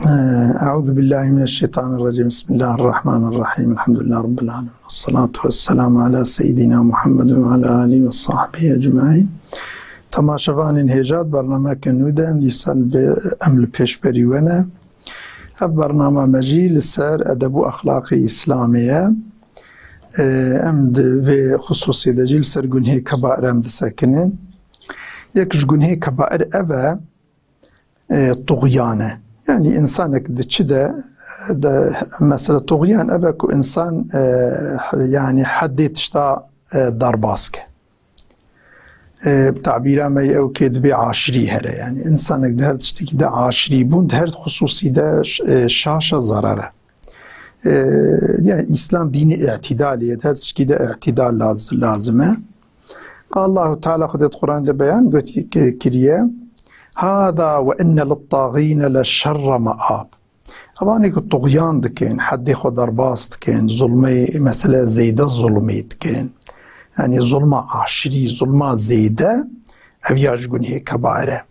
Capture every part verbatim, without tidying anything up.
Eûzubillahimineşşeytanirracîm. Bismillahirrahmanirrahîm. Elhamdülillah Rabbil alemin. Vessalatu vesselamu ala seyyidina Muhammed ve ala alihi ve sahbihi ecmaîn. Temaşevanên hêja, bernameke nû de em dîsa li, em li pêşberî we ne. Ev bernama me jî li ser edeb û exlaqê Îslamê ye. Em di vê xisûsê de jî li ser gunhê kebair em disekinin. Yek ji gunhê kebair ev e, e, tuxyan e. Yanî însanek diçi de, de, mesela tuxyan ev e ku însan, e, yanî heddê tişta, e, derbas ke. E, bi tabîra me ew kê dibe aşirî here. Yanî însanek di her tiştekî de aşirî bûn, di her xisûsî de ş-, e, şaş e, zerar e. E, yanî Îslam dînê îtîdalê ye, di her tiştekî de îtîdal laz-, lazim e. Allahu Teala Xwedê di Quran de beyan gotî ki-, kiriye, "Hada ve inne lit-tagîne le şerre meab." Evanê ku tuxyan dikin, heddê xwe derbas dikin, zulmê, mesele zêde zulmê dikin. Yanî zulma aşirî, zulma zêde, ev ya ji gunhê kebair e.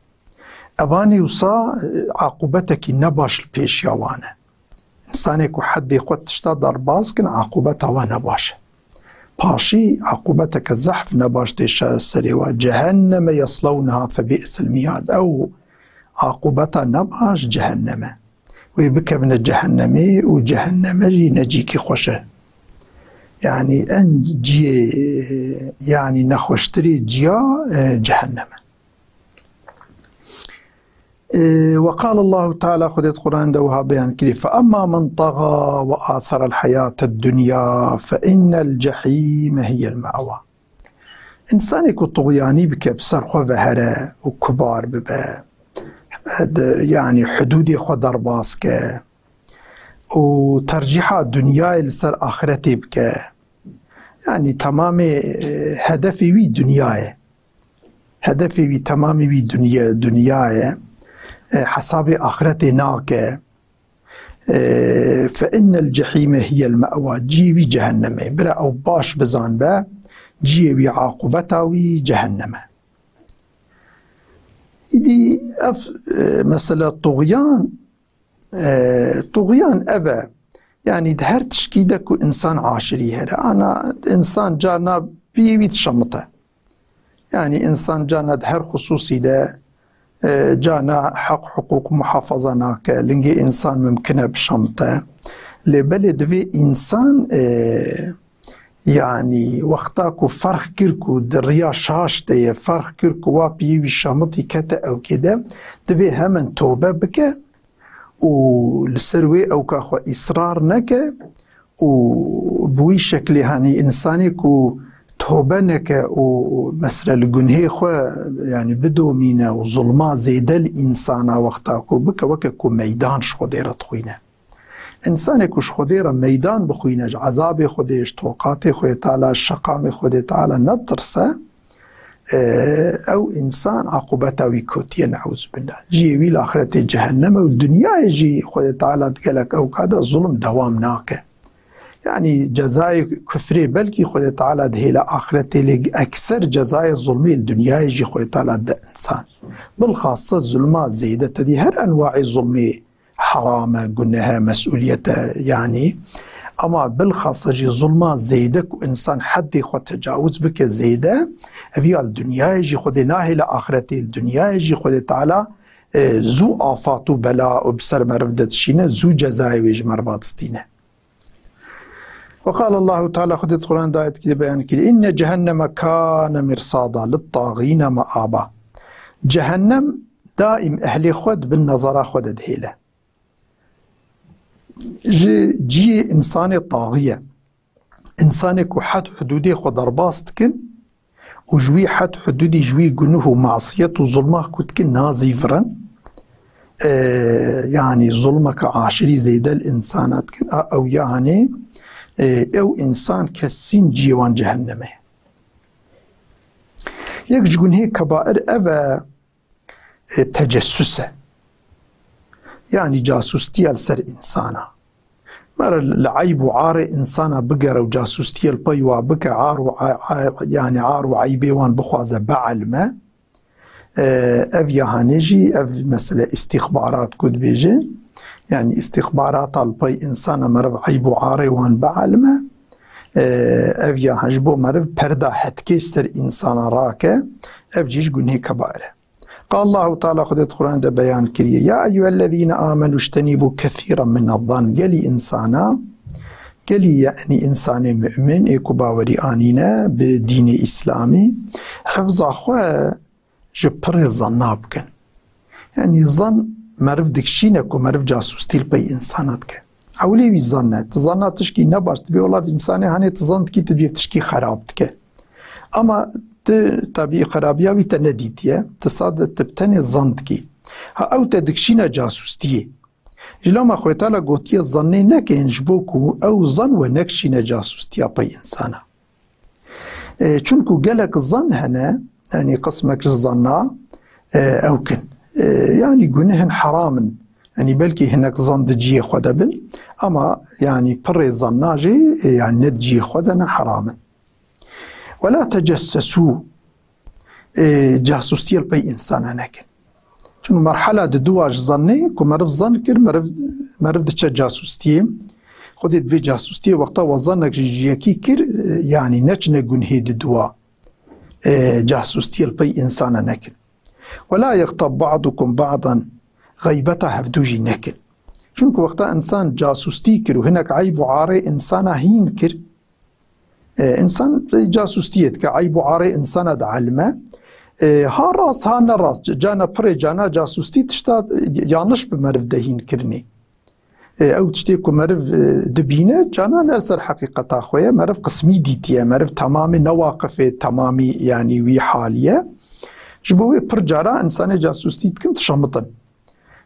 Evanê wisa, e, aqubetekî nebaş li pêşiya wan e. Însanê ku heddê xwe tişta derbas kin, aqubeta we nebaş e. Paşî aqubeteke zehf nebaş tê şa-, serê we. "Cehenneme yeslewneha febi'sel mihad." Ew aqubeta nebaş cehennem e. Wê bikevine cehennemê û cehenneme jî ne cîkî xweş e. Yanî en ciyê, yanî nexweştirê ciya, e, cehennem e. E, ve qal Allahu Teala, Xwedê di Quran de wiha beyan kirî, "Fe emma men taga ve aserel heyated dunya fe innel cehîme hiyel me'wa." Însanê ku tuxyanî bike, bi ser xwe ve here û kubar bibe, e, de, yanî hudûdê xwe derbas ke û tercîha dinyayê li ser axiretê bike, yanî temamê, e, hedefê wî dinya ye. Hedefê wî, temamê wî dinya, dinya ye. E, hesabê axiretê nake. E, fe innel cehîme hiyel me'wa. Cihê wî cehennem e. Bira ew baş bizanbe, cihê wî, aqubeta wî cehennem e. Îdî ev, e, mesele tuxyan, e, tuxyan ev e. Yanî di her tişkî de ku însan aşirî here. Ana însan carna piyê wî dişemite. Yanî însan carna di her xisûsî de, e, carna heq, hiqûq muhafaza nake. Lingê însan mimkin e bişemite. Lê belê divê însan, e, yanî wexta ku ferq kir ku di riya şaş de ye, ferq kir ku wa piyê wî şemitî kete ewkê de, divê hemen tobe bike û li ser wê ewka xwe îsrar neke û bi wî şeklê, hanî însanê ku tobe neke û mesele li gunhê xwe, yanî bidomîne û zulma zêde li însana wexta ku bike, weke ku meydan ji Xwedê re dixwîne. Însanê ku ji Xwedê re meydan bixwîne, ji ezabê Xwedê, ji toqatê Xwedê Teala, ji şeqamê Xwedê Teala netirse, e, ew însan aqubeta wî kotiye, neuzbillah. Cihê wî li axiretê cehennem e û dinyayê jî Xwedê Teala di gelek ewka de zulm dewam nake. Yanî cezayê kufrê belkî Xwedê Teala dihêle axiretê, lê ekser cezayê zulmê li dinyayê jî Xwedê Teala dide însan. Bilxasse zulma zêde, tedî her enwaê zulmê heram e, guneh e, mesûliyet e, yanî. Ema bilxasse jî zulma zêde ku însan heddê xwe tecawuz bike zêde, ev ya li dinyayê jî Xwedê nahêle axiretê, li dinyayê jî Xwedê Teala, e, zû afat û bela û bi ser meriv de dişîne, zû cezayê wê ji meriva distîne. Ve qal Allahu Teala, Xwedê di Quran de ayetki de beyan kiriye, "Inne cehenneme kane mirsada lit-tagîne meaba." Cehennem daîm ehlê xwe di bin nezara xwe de dihêle. Ji ciyê însanê taxî ye. Însanê ku hed hudûdê xwe derbas dikin û ji wî hed hudûdî, ji wî gunuh û masiyet û zulma ku dikin nazîvirin, e, yanî zulmeke aşirî zêde li însana dikin, a ew yanî, e, ew însan kesîn ciyê wan cehenneme ye. Yek ji gunhê kebair ev e, e, tecessûs e. Yanî casûstiya li ser însana. Mere li eyb û arê însana bigere û casûstiya li pey wa bike, ar û a-, a-, yanî ar û eybê wan bixwaze bielme. E, ev ya hanê jî, ev mesele îstîxbarat ku dibêje, Yanî îstîxbarata li pey însana meriv eyb û arê wan bielime, e, ev ya ji bo meriv perda hetkê ji ser însana rake, ev jî ji gunhê kebair e. Qal Allahu Teala Xwedê di Qur'an de beyan kiriye, "Ya eyyuhellezîne amenu jtenîbû kesîran minez-zann." Gelî însana, gelî yanî însanê mu'min ê ku bawerî anîne bi dînê îslamî, hifza xwe ji pirê zanna bikin. Yanî zan meriv dikişîne ku meriv casûstî li pey însana dike. Ewlê wî zan e. Tu zanna tişkî ne baş dibe, wela vî însanê hanê tu zan dikî, tu dibê tişkî xerab dike. Ama tu tabî xerabiya wî te nedîtiye. Tu sade tu bi tenê zan dikî. Ha ew te dikişîne casûstiyê. Ji lama Xwedê Teala gotiye zannê nekin ji bo ku ew zan we nekişîne casûstiya pey însana. E, çunku gelek zan hene, yanî qismek ji zanna, e, ew kin. E, yanî gunehên heram in. Yanî belkî hinek zan di cihê xwe de bin, ama yanî pirê zanna jî, e, yanî ne di cihê xwe de ne heram in. "Ve la tecessesû", e, casûstiyê li pey însana nekin. Çunku merhala di dû a ji zannê ku meriv zan kir, meriv, meriv diçe casûstiyê. Xwedê dibê casûstiyê wexta we zanek ji ciyekî kir, e, yanî neçine gunhê di dû a, e, casûstiyê li pey însana nekin. "Ve la yextab ba'dukum ba'dan", xeybeta hevdû jî nekin. Çunku wexta însan casûstî kir û hinek eyb û arê însana hîn kir, e, însan casûstiyê dike, eyb û arê însana dielime. E, ha rast, ha ne rast, cana pirê cana casûstî tişta, e, yanliş bi meriv de hîn kirinê. E, ew tiştê ku meriv, e, dibîne, cana ne li ser heqîqeta xwe ye, meriv qismî dîtiye, meriv temamî ne waqifê temamî, yanî wî halî ye. Ji bo wê pir cara însanê casûstî dikin, dişemitin.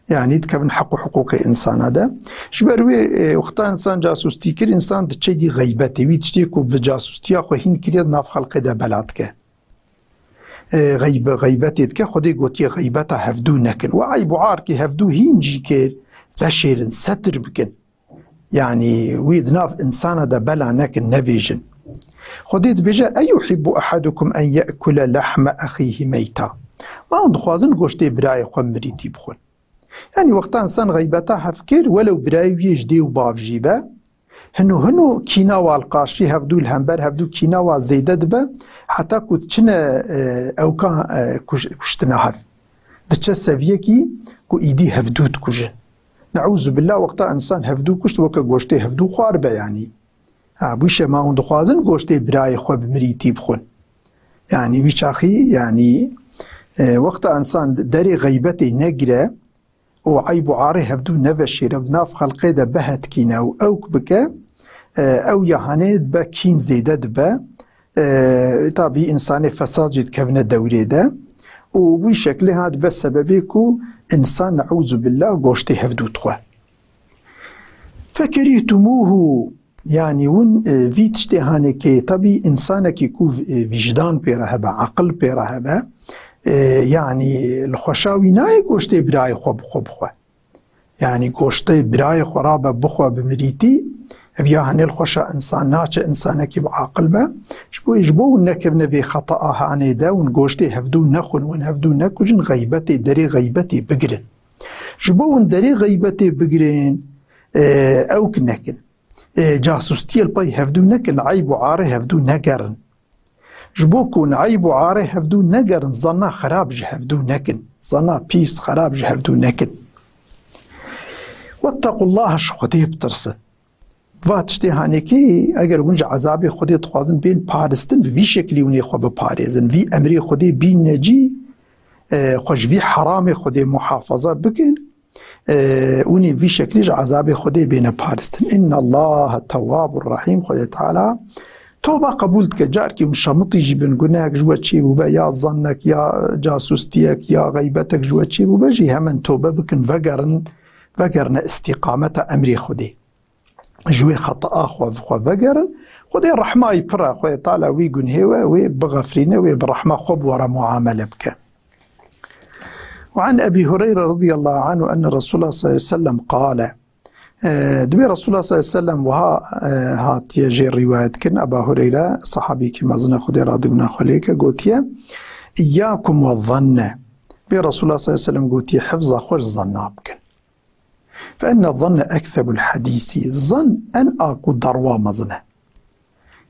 Yanî dikevin heq û hiqûqê însana de. Ji ber wê, e, wexta însan casûstî kir, însan diçe dî xeybetê. Wî tiştê ku bi casûstiya xwe hîn kiriye, di nav xelqê de bela dike. E, xeybe-, xeybetê dike, Xwedê gotiye xeybeta hevdû nekin. We eyb û arkî hevdû hîn jî kir, veşêrin, setir bikin. Yanî wî di nav însana de bela nekin, nebêjin. Xwedê dibêje, "Eyuhibbu ahadukum en ye'kule lahme ehîhi meyta." Ma hûn dixwazin goştê birayê xwe mirîtî bixwin? Yanî wexta însan xeybeta hev kir, welew birayê wî yê ji dê û bav jî be, hino hino kîna wa li qarşî hevdû, li hember hevdû kîna wa zêde dibe, heta ku çine, e, ewka, e, kuş-, kuştina hev. Diçe seviyekî ku îdî hevdû dikujin. Neûzubillah, wexta însan hevdû kuşt, weke goştê hevdû xwar be yanî. Ha, bu şema hûn dixwazin goştê birayê xwe bi mirîtî bixwin. Yanî wî çaxî, yanî, e, wexta însan derê xeybetê negire û eyb û arê hevdû neveşêre, bi nav xelqê de bihetkîne û ewk bike, e, ew ya hanê dibe kîn zêde dibe. E, tabî însanê fesad jî dikevine dewrê de û wî şeklê ha dibe sebebê ku însan neûzubillah goştê hevdû dixwe. Fekerîhtumuhu, yanî hûn, e, vî tiştê hanekê, tabî însanekî ku, e, vîjdan pê re hebe, aqil pê re hebe, e, yanî li xweşa wî nayê goştê birayê xwe bi xwe bixwe. Yanî goştê birayê xwe rabe bixwe bi mirîtî, ev ya hanê li xweşa însan naçe, însanekî bi aqil be. Ji bo, ji bo hûn nekevine vê xetaa hanê de, hûn goştê hevdû nexwin, hûn hevdû nekujin, xeybetê, derê xeybetê bigirin. Ji bo hûn derê xeybetê bigirin, e, ewk nekin. E, casûstiyê li pey hevdû nekin, li eyb û arê hevdû negerin. Ji bo ku hûn eyb û arê hevdû negerin, zanna xerab ji hevdû nekin. Zanna pîs, xerab ji hevdû nekin. Wettequllaha, ji Xwedê bitirsin. Va tiştê hanekê, eger hûn ji ezabê Xwedê dixwazin bên paristin, bi vî şeklî hûn ê xwe biparêzin. Vî emrê Xwedê bîne cî, e, xwe ji vî heramê Xwedê muhafaza bikin. E, hûn ê vî şeklî ji ezabê Xwedê bêne paristin. Innallaha tewwabur rahîm. Xwedê Teala toba qebûl dike. Carkî hûn şemitî jî bin, gunehek ji we çêbûbe, ya zannek, ya casûstiyek, ya xeybetek ji we çêbûbe jî, hemen tobe bikin, vegerin, vegerine îstîqameta emrê Xwedê. Ji wê xetaa xwe, xwe vegerin. Xwedê rehmayî pir e, Xwedê Teala wî gunhê we, wê bixefrîne, wê bi rehma xwe bi we re muamele bike. Ve an Ebî Hureyre radiyallahu anhu enne Resulullah sallallahu aleyhi ve sellem qale. E, dibê Resulullah sallallahu aleyhi ve sellem wiha, e, hatiye jê rîwayet kirin. Eba Hureyre, sahabîkî mezin e, Xwedê radîbûna xwe lê ke, gotiye, "İyyâkum ve zanne." Dibê Resulullah sallallahu aleyhi ve sellem gotiye, "Hifza xwe ji zanna bikin." فإن الظن أكذب الحديث. Zan en a ku darwa mezin e.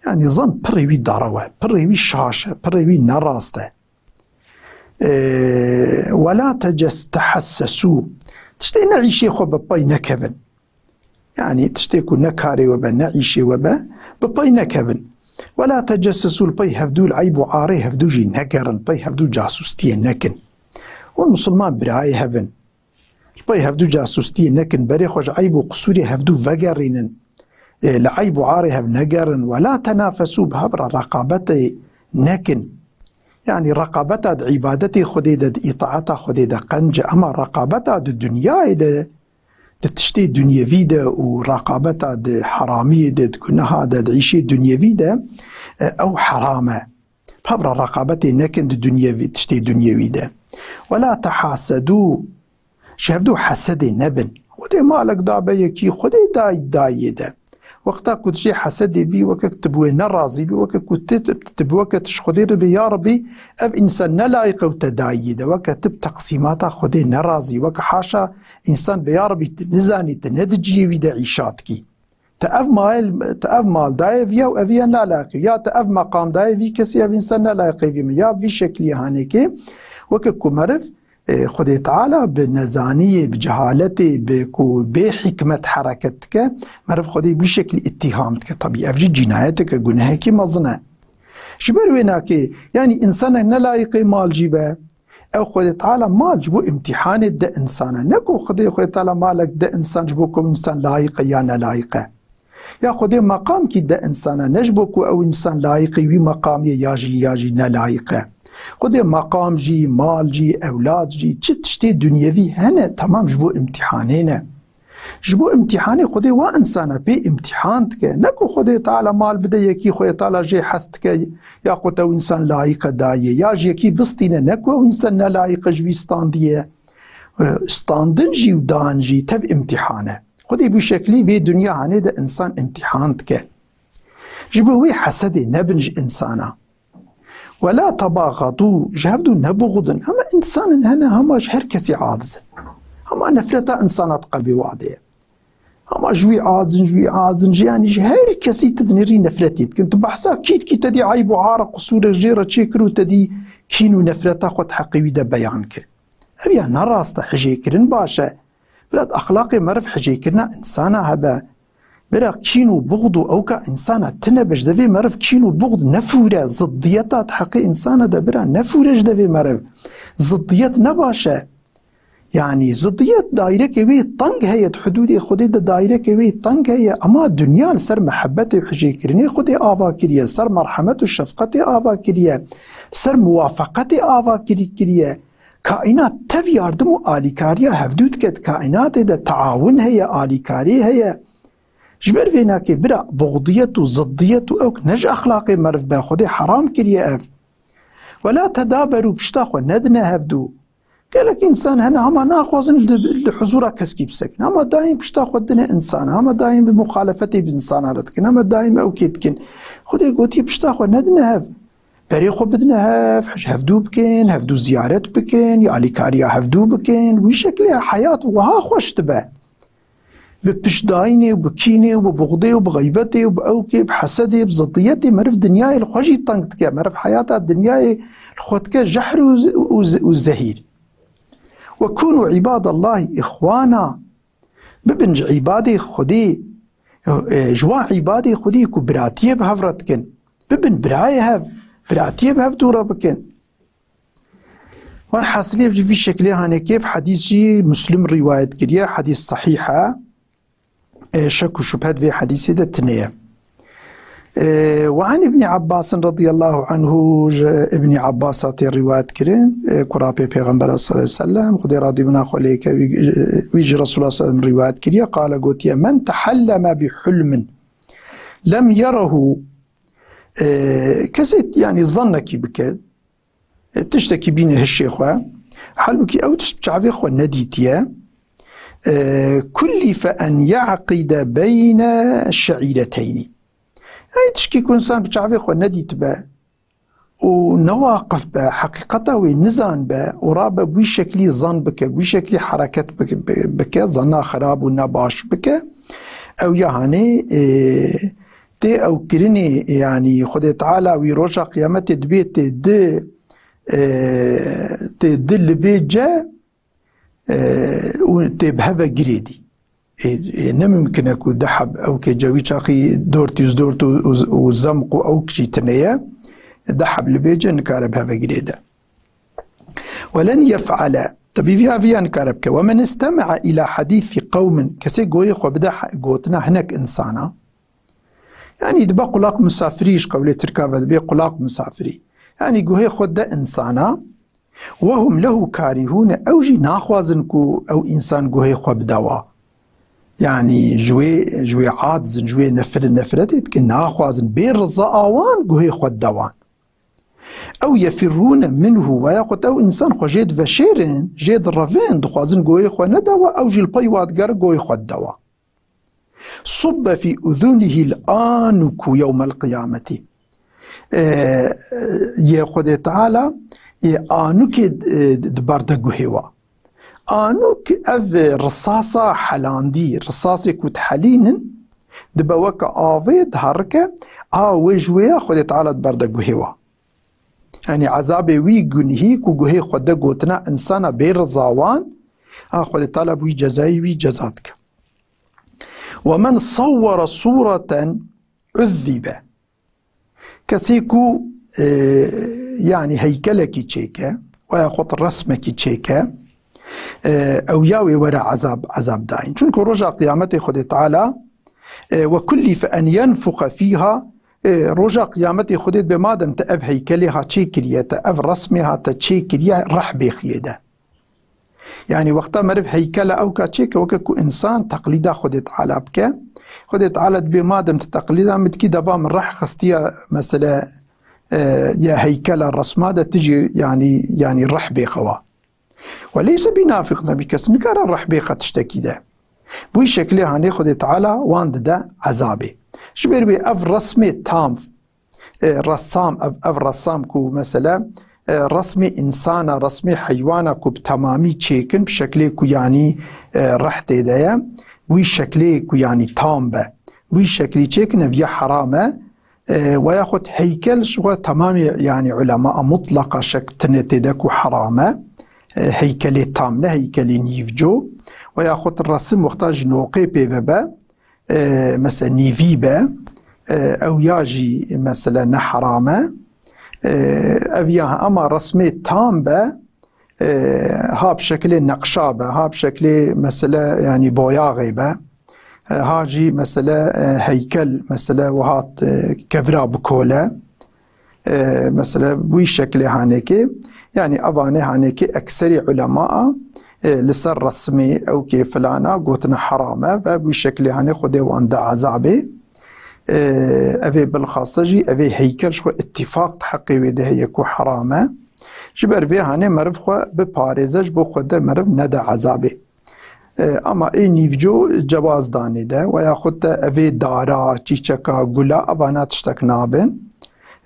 Yani zan pirê wî darew e, pirê wî şaş e, pirê wî nerast e. Ee, ولا تجس-، تحسسوا. Tiştê ne îşê xwe bi pey nekevin. Yani tiştê ku ne karê we be, ne îşê we be, bi pey nekevin. ولا تجسسوا, li pey hevdû, li eyb û arê hevdû jî negerin, pey hevdû casûstiyê nekin. Hûn misilman birayê hev in. Li pey hevdû casûstiyê nekin, berê xwe ji eyb û qisûrê hevdû vegerînin. Ê, li eyb û arê hev negerin. ولا تنافسوا, bi hev re reqabetê nekin. Yani reqabeta di îbadetê Xwedê de, di îtaeta Xwedê de qenc e, ema reqabeta di dinyayê de, di tiştê dinyevî de û reqabeta di heramiyê de, di guneha de, di îşê dinyevî de, e, ew heram e. Bi hev re reqabetê nekin di dinyevî, tiştê dinyevî de. ولا تحاسدوا, ji hevdû hesedê nebin. Xwedê malek dabe yekî, Xwedê day-, dayê de. Wexta ku tu jê hesedê bî, weke tu bi wê nerazî bî, weke ku tu, tu, tu bi weke tu ji Xwedê re bî, ya Rebî, ev însan nelayiq e û te dayî de. Weke tu bi teqsîmata Xwedê nerazî, weke haşa însan be, ya Rebî, tu nizanî, tu ne di cihê wî de îşa dikî. Te ev mal, te ev mal daye viya û ev ya nalayiqî. Ya te ev meqam daye vî kesî, ev însan nalayiqê vî min. Ya vî şeklî hanekê, weke ku meriv, e, Xwedê Teala bi nezaniyê, bi cehaletê, bi ku bê hikmet hereket dike, meriv Xwedê bi şeklî îttiham dike. Tabî ev jî cînayetek e, gunehekî mezin e. Ji ber wê nakê, yanî însanek nelayiqê mal jî be, ew Xwedê Teala mal ji bo îmtîhanê de însan e. Ne ku Xwedê, Xwedê Teala malek de însan ji bo ku ew însan layiq e ya nelayiq e. Ya Xwedê meqamkî de însan e, ne ji bo ku ew însan layiqî wî meqamê ya jî, ya jî nelayiq e. Xwedê meqam jî, mal jî, ewlad jî, çi tiştê dinyevî hene, temam ji bo îmtîhanê ne. Ji bo îmtîhanê Xwedê wa însana pê îmtîhan dike. Ne ku Xwedê Teala mal bide yekî, Xwedê Teala jê hez dike, ya ku te ew însan layiqe daye, ya ji yekî bistîne, ne ku ew însan nelayiqe ji wî standiye. E, standin jî û dan jî tev îmtîhan e. Xwedê bi şeklî vê dinya hanê de însan îmtîhan dike. Ji bo wê hesedê nebin ji însana. ولا تباغضوا, ji hevdû nebuxdin. Hema însan in hene, hema ji her kesî aciz in. Hema nefreta însana di qelbê wan de ye. Hema ji wî aciz in, ji wî aciz in, ji, yanî ji her kesî tu dinêrî nefretê dikin. Tu behsa kî dikî, te dî eyb û ar, qisûrek jê re çêkir û te dî kîn û nefreta xwe di heqê wî de beyan kir. Ev ya nerast e, hijêkirin baş e. Bira, di exlaqê meriv hijêkirina însana hebe. Bira, kîn û buxd û ewka însana tine be, ji devê meriv kîn û buxd nefûre, ziddiyeta di heqê însana de, bira, nefûre ji devê meriv. Ziddiyet ne baş e. Yanî ziddiyet daîrekê wê teng heye, di hudûdê Xwedê de daîrekê wê teng heye, ema dinya li ser mihebetê û hijêkirinê Xwedê ava kiriye, ser merhemet û şefqetê ava kiriye, ser muwafeqetê ava kirî-, kiriye. Kaînat tev yardim û alîkariya hevdû dike, di kaînatê de teawun heye, alîkarî heye. Ji ber vê nakê bira, buxdiyet û ziddiyet û ewk ne ji exlaqê meriv be, Xwedê heram kiriye ev. ولا تدابروا, pişta xwe nedine hevdû. Gelek însan hene hema naxwazin li, li huzûra keskî bisekin. Hema daîm pişta xwe dine însana, hema daîm bi muxalefetê bi însana re dikin, hema daîm ewkê dikin. Xwedê gotiye pişta xwe nedine hev. Berê xwe bidine hev, hevdû bikin, hevdû ziyaret bikin, ya alîkariya hevdû bikin. Wî şeklê heyat wiha xweş dibe. Bi piştdayînê û bi kînê û bi buxdê û bi xeybetê û bi ewkê, bi hesedê, bi ziddiyetê meriv dinyayê li xwe jî teng dike. Meriv heyata dinyayê li xwe dike jehr û, û, û zehîr. وكونوا عباد الله إخوانا. Bibin ji îbadê Xwedê, e, ji wan îbadê Xwedê ku biratiyê bi hev re dikin. Bibin birayê hev, biratiyê bi hev dû re bikin. Werhasilê ji vî şeklê hanekê, ev hedîs jî Muslim rîwayet kiriye, hedîs sehîh e. E, şek û şubhe di vê hedîsê de tune ye. E, وعن ابن عباس رضي الله عنه, ji Ibnî Abbasa tê rîwayet kirin, e, kurapê Pêxembera sallallahu aleyhi ve sellem, Xwedê radîbûna xwe lê ke, wî, e, wî ji Resulullah sallallahu aleyhi ve sellem rîwayet kiriye, qale, gotiye, من تحلم بحلم لم يره, e, kesê, yanî zannekî bike, e, tiştekî bîne hişê xwe, halbûkî ew tişt bi çavê xwe nedîtiye, e, كلف أن يعقد بين شعيرتين. Ey tişkî ku însan bi çavê xwe nedîtibe û newaqif be, heqîqeta wê nizan be û rabe bi wî şeklî zan bike, bi wî şeklî hereket bike, bi-, bike, zana xirab û nebaş bike, ew ya hanê, e, tê ew kirinê, yanî Xwedê Teala wî roja qiyametê dibê tê di, e, tê di libê ce, e, û tê bi heve girêdî. Ê, ê, ne mimkin e ku du heb ew kê cewî çaxî dort û dort û, û, û zemq û ew jî tune ye. Du heb li bê ce nikare bi heve girêde. Welen yef'ale. Tebî viya viya nikare bike. Ve men istema'a ila hadîsî qewmin. Kesê goyê xwe bide he-, gotina hinek insana. Yanî dibe qulaq misafirî, ji qewlê Tirka ve dibê qulaq misafirî. Yanî guhê xwe de insana. Wehum lehu karihûne, ew jî naxwazin ku ew însan guhê xwe bide wa. Yanî ji wê, ji wê aciz in, ji wê nefir-, nefretê dikin, naxwazin bê riza awan guhê xwe dide wan. Ew yefirrûne minhu, veya xwe ew însan xwe jê diveşêrin, jê direvin, dixwazin guhê xwe nede wa, ew jî li pey wa digere guhê xwe dide wa. Subbe fî uzunihîl anuku yewmel qiyameti. E, yê Xwedê Teala yê anukê, e, di ber de guhê wa. Anuk ev risasa helandî, risasê ku dihelînin, dibe weke avê diherike, a wê ji wê ya Xwedê Teala di ber de guhê wa. Yanî ezabê wî gunhî ku guhê xwe de gotina insana bê riza wan, a Xwedê Teala bi wî cezayî wî ceza dike. Ve men sawwere sûreten uzzîbe. Kesê ku, e, yanî heykelekî çêke, veya xwe resmekî çêke, e, ew ya wê were ezab, ezab dayîn. Çunku roja qiyametê Xwedê Teala, e, ve kullîfe en yenfuxe fîha, e, roja qiyametê Xwedê dibê madem te ev heykelê ha çêkiriye, te ev resmê ha te çêkiriye, reh bêxiye de. Yanî wexta meriv heykela ew ka çêke weke ku însan teqlîda Xwedê Teala bike. Xwedê Teala dibê madem tu teqlîda min dikî deva min reh xistiye mesele, e, ya heykela resma de tu jî yanî, yanî reh bêxewa. Ve leyse binafiq nebî kes nikare reh bêxe tiştekî de. Bi wî şeklê hanê Xwedê Teala wan dide ezabê. Ji ber wê ev resmê tam e, ressam, ev, ev ressam ku mesele, e, resmê însana, resmê heywana ku bi temamî çêkin, bi şeklê ku yanî, e, reh tê de ye, wî şeklê ku yanî tam be, wî şeklî çêkin, ev ya heram e. E, weya xwe heykel ji xwe temamê yanî ulema mutlaqa şek tine tê de ku heram e. E, heykelê tam ne heykelê nîvco. Weya xwe resim wexta ji noqê pê ve be, e, mesela nîvî be, e, ew ya jî mesela ne heram e. E, ev ya ama resmê tam be, e, ha bi şekilê neqşa be, ha bi şekilê mesela yanî boyaxê be, e, ha jî mesela, e, heykel mesela wiha, e, kevira bikole. E, mesela bu şeklê hanekê, yani evanê hanekê ekserî ulema, e, li ser resmê ew kê filana gotina heram e ve bu şeklê hanê Xwedê wan da ezabê. E, evê bilxasa jî, evê heykel ji xwe ittifaq di heqê wê de heye ku heram e. Ji ber vê hanê meriv xwe biparêze, ji bo Xwedê meriv nede ezabê. E, ama ê nîvco cewaz danê de, weya xwe te evê dara, çîçeka, gula, evana tiştek nabin.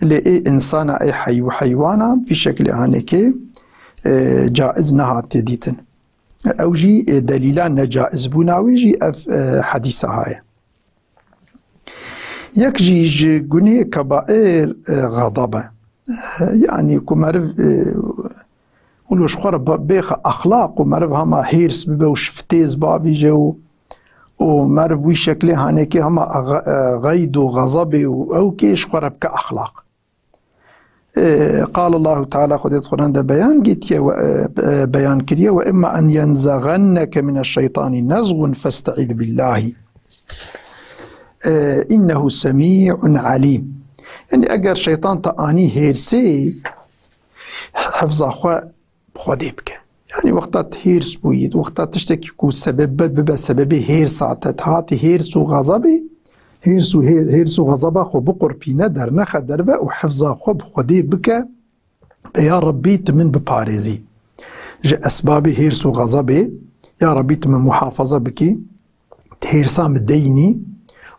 Lê ê insana, ê heyw-, heywana, vî şeklê hanekê, e, caiz nehatiye dîtin. Ew jî, e, delîla necaizbûna wê jî ev, e, hedîsa haye. Yek jî ji gunê kebair, e, xedab e. E, yanî ku meriv, e, wilo ji xwe re be-, bêxe exlaq û meriv hema hêrs bibe û şiftêz bavîje û, û meriv wî şeklê hanekê hema xe-, e, xeyd û xezebê û ew kê ji xwe re bike exlaq. E, qal Allahu Teala Xwedê di Quran de beyan gîtiye we, e, e, beyan kiriye, "Ve imma en yenzaganneke mineşşeytani nezgun festeiz billahi. E, innehu semî'un alîm." Yani eger şeytan te anî hêrsê, hifza xwe bi Xwedê bike. Yani wexta tu hêrs bûyî, wexta tiştekî ku sebeb be, bibe sebebê hêrsa te, te hatî hêrs û xezebê, hêrs û hê-, hêrs û xezeba xwe biqurpîne, dernexe derve û hifza xwe bi Xwedê bike, de ya Rebbî tu min biparêzî. Ji esbabê hêrs û xezebê, ya Rebbî tu min muhafaza bikî, tu hêrsa min deynî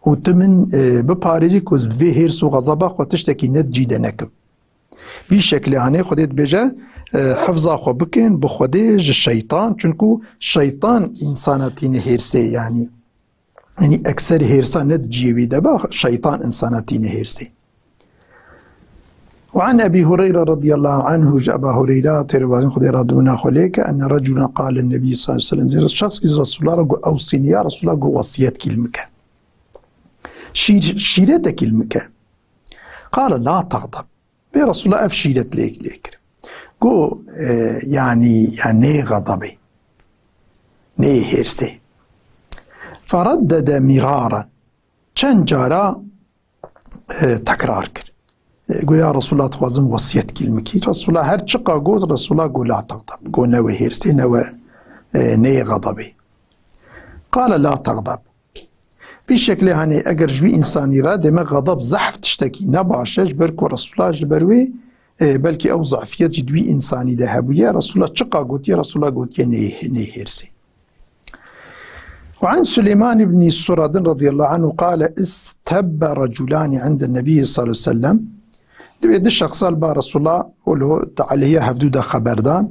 û tu min, e, biparêzî ku ez bi vê hêrs û xezeba xwe tiştekî ne di cî de nekim. Vî şeklê hanê Xwedê dibêje, e, hifza xwe bikin bi Xwedê ji şeytan, çunku şeytan însana tîne hêrsê, yanî, yanî ekser hêrsa ne di ciyê wî de be, şeytan însana tîne hêrsê. وعن أبي هريرة رضي الله عنه، ji Eba Hureyra, têrêbazin Xwedê razî bûna xwe lê ke, أن رجلا قال للنبي صلى الله عليه وسلم، şexskî ji Resulullah re got, أوصني يا رسول الله، got, wesiyet kî li min ke. Şîr-, şîretekî li min ke. قال لا تغضب. Bê Resulullah ev şîret lê, lê kir. Got, e, yanî, ya nê xedebê, nê hêrsê. فردد مرارا. Çend cara, e, tekrar kir. E, got, ya Resulullah, dixwazim wesiyet kî li min kî. Resulullah her çiqa got, Resulullah got, لا تغضب. Got, ne we hêrsê, ne we, e, nê xedebê. قال لا تغضب. Vî şeklê hanê eger ji wî însanî re deme xedeb zehf tiştekî ne baş e, ji ber ku Resulullah ji ber wê, e, belkî ew zafiyet jî di wî însanî de hebûye. Resulullah çiqa gotiye, Resulullah gotiye nê, nê hêrsê. وعن سليمان بن سرد رضي الله عنه قال استب رجلان عند النبي صلى الله عليه وسلم. Divê du şexsa li ba Resulullah wilo di aleyhiya hevdû de xeber dan.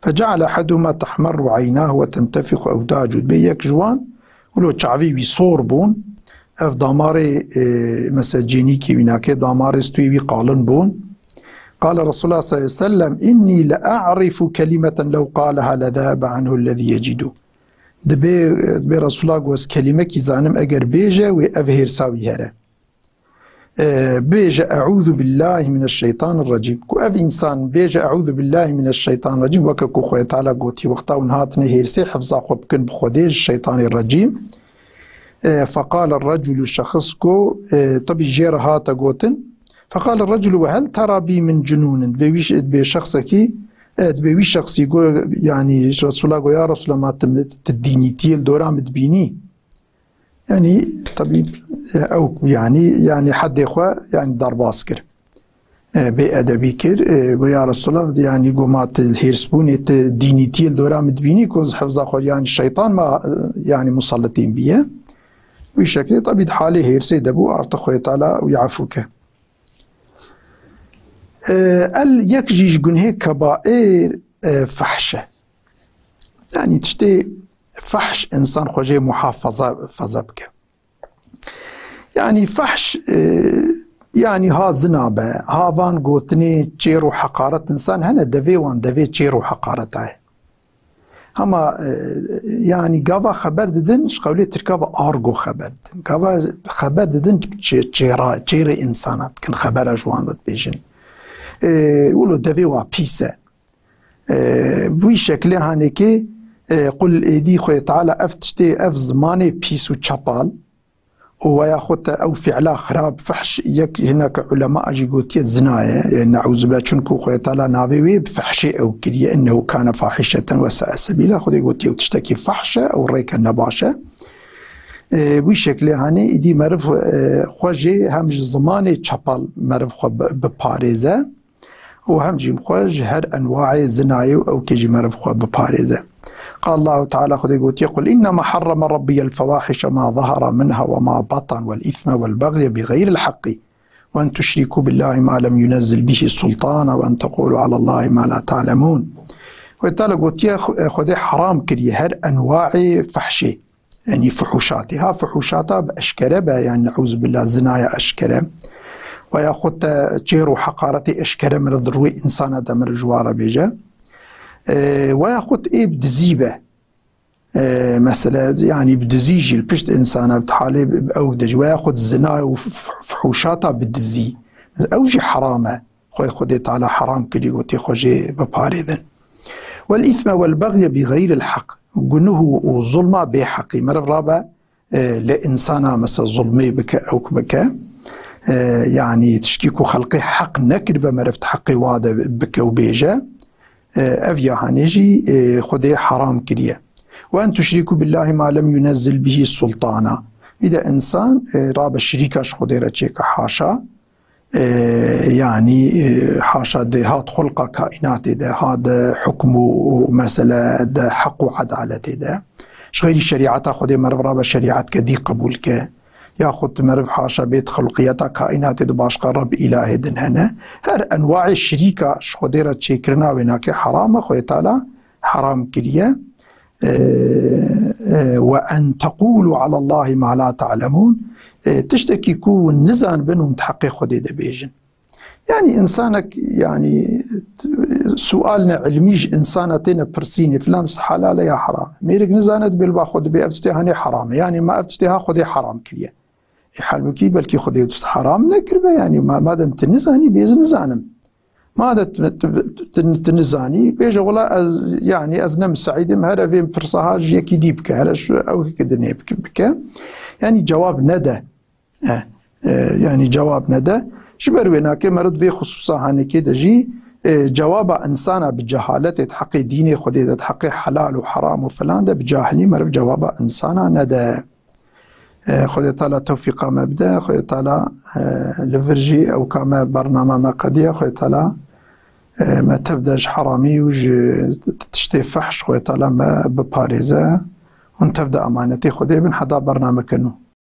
فجعل أحدهما تحمر عيناه وتنتفخ أوداجه. Divê yek ji wan wilo çavê wî sor bûn. Ev damarê, e, mesela cênîkê wî nake, damarê stûyê wî qalin bûn. قال رسول الله صلى الله عليه وسلم إني لأعرف كلمة لو قالها لذهب عنه الذي يجده. Dibê, dibê Resulullah got, ez kelimekî zanim eger bêje, wê ev hêrsa wî here. E, bêje, "Eûzu billahî mineşşeytanirrecîm." Ku ev însan bêje, "Eûzu billahî mineşşeytanirrecîm", weke ku Xwedê Teala gotî, wexta hûn hatine hêrsê, hifza xwe bikin bi Xwedê ji şeytanê recîm. E, feqale reculu, şexs ku, e, tebî jê re hate gotin, feqale reculu, "Ve hel tera bî min cunûnin?" Dibê wî ş-, dibê şexsekî, e, dibê wî şexsî got, yanî Resulullah got, "Ya Resulullah, ma tu mi, tu dînîtiyê li dora min dibînî?" Yanî, tebî, e, ew, yanî, yanî heddê xwe, yanî derbas kir. E, bê edebî kir. E, got, "Ya Resulallah, yanî, got, ma tu hêrsbûnê, tu dînîtiyê li dora min dibînî, ku ez hifza xwe, yanî, şeytan ma, e, yanî, musalletîn biye." Wî şeklê, tebî, di halê hêrsê de bû, artık Xwedê Teala wî efû ke. E, el yek jî ji gunhê kebaîr, e, fehş e. Yanî tiştê fehş însan xwe jê muhafaza, faza bike. Yanî fehş, e, yanî ha zina be, ha van gotinê çêr û heqaret însan hene, devê wan devê çêr û heqareta ye. Hema, e, yanî gava xeber didin, ji qewlê tirka ve argo xeber didin. Gava xeber didin çê-, çêra, çêrê însana dikin, xebera ji wan re dibêjin. E, wilo devê wa pîs e. E, bi wî şeklê hanekê, e, qul êdî Xwedê Teala ev tiştê, ev zimanê pîs û çepal, û weya xwe te ew fiila xirab, fehş, yek hineke ulema jî gotiye zina ye, e, neûzubillah, çunku Xwedê Teala navê wê bi fehşê ew kiriye, "Innehu kane fahişeten ve sae sebîla." Xwedê gotiye ew tiştekî fehş e, ew rêke nebaş e. E, wî şeklê hanê îdî meriv, e, xwe jê hem ji zimanê çepal meriv xwe bi-, biparêze. û hem jî xwe ji her enwayê zinayê û ewkê jî meriv xwe biparêze. Qal Allahu Teala, Xwedê gotiye, "Qul innema harrama Rabbiyel fewahishe ma zahara minha ve ma batan vel ithme vel bagye bi ghayril haqqi ve en tuşriku billahi ma lem yunezzil bihi sultana ve en tekulu alallahi ma la ta'lemun." Xwedê Teala gotiye, Xwedê haram kiriye her enwayê fehşê. Yanî fuhuşatê. Ha fuhuşata bi eşkere be, yanî neûzubillah, zinaya eşkere. Weya xwe te çêr û heqaretê eşkere meriv di rûyê însana de meriv ji wan re bêje. E, weya xwe te ê bi dizî be. E, mesele, yanî bi dizî jî li pişt însana bi halê bi ew de jî. Weya xwe te zina û f-, f-, fuhuşata bi dizî. Ew jî heram e. Xwe Xwedê Teala heram kirî, gotî xwe jê biparêzin. Wel îsme wel bagye bi xeyril heq. Gunuh û zulma bê heqî. Meriv rabe, e, li însana mesela zulmê bike, ewk bike. E, yanî tişkî ku xelqê heq nekiribe, meriv di heqê wa de bike û bêje. E, ev yahanê jî, e, Xwedê heram kiriye. Ve en tuşrîku billahi ma lem yunezzil bihi sultana. Vî de însan, e, rabe şirîka ji Xwedê re çêke, haşa. E, yanî, e, haşa di hat xulqa kaînatê de, ha di hukm û mesele de, heq û edaletê de. Ji xeyrî şerîeta Xwedê meriv rabe şerîetke dî qebûl ke. Yaxud meriv haşa bêt xilqiyeta kaînatê di başqa Reb îlahê din hene. Her enwaê şirîka ji Xwedê re çêkirina wê nake heram e, Xwedê Teala heram kiriye. E, e, "Ve en teqûlû alallahî ma la te'lemûn." E, tiştekî ku hûn nizanibin hûn di heqê Xwedê de bêjin. Yani insanek, yani sualne ilmî ji insana têne pirsînê, filan tişt helal e ya heram e. Mêrik nizane dibê li ba xwe dibê ev tiştê hanê heram e. Yani ma ev tiştê ha Xwedê heram kiriye. E, halbukî belkî Xwedê tişt heram nekiribe, yani ma, madem tu nizanî, bê ez nizanim. Madem tu, tu, tu, tu nizanî, bêje wela ez, yani ez ne misaîdim, here vê pirsa ha ji yekî dî bike, here ji ew ki dinê bike, bike. Yani cewab nede. E, e, yani cewab nede. Ji ber wê nake meriv vê xisûsa hanekê de jî, e, cewaba insana bi cehaletê di heqê dînê Xwedê de, di heqê helal û heram û filan de bi cahilî meriv cewaba insana nede. E, Xwedê Teala tewfîqa me bide, Xwedê Teala, e, li vir jî ew ka me bernama me qediya, Xwedê Teala, e, me tev de ji heramî û ji tiştê fehş Xwedê Teala me biparêze. Hûn tev de emanetê Xwedê bin heta bernameke nû.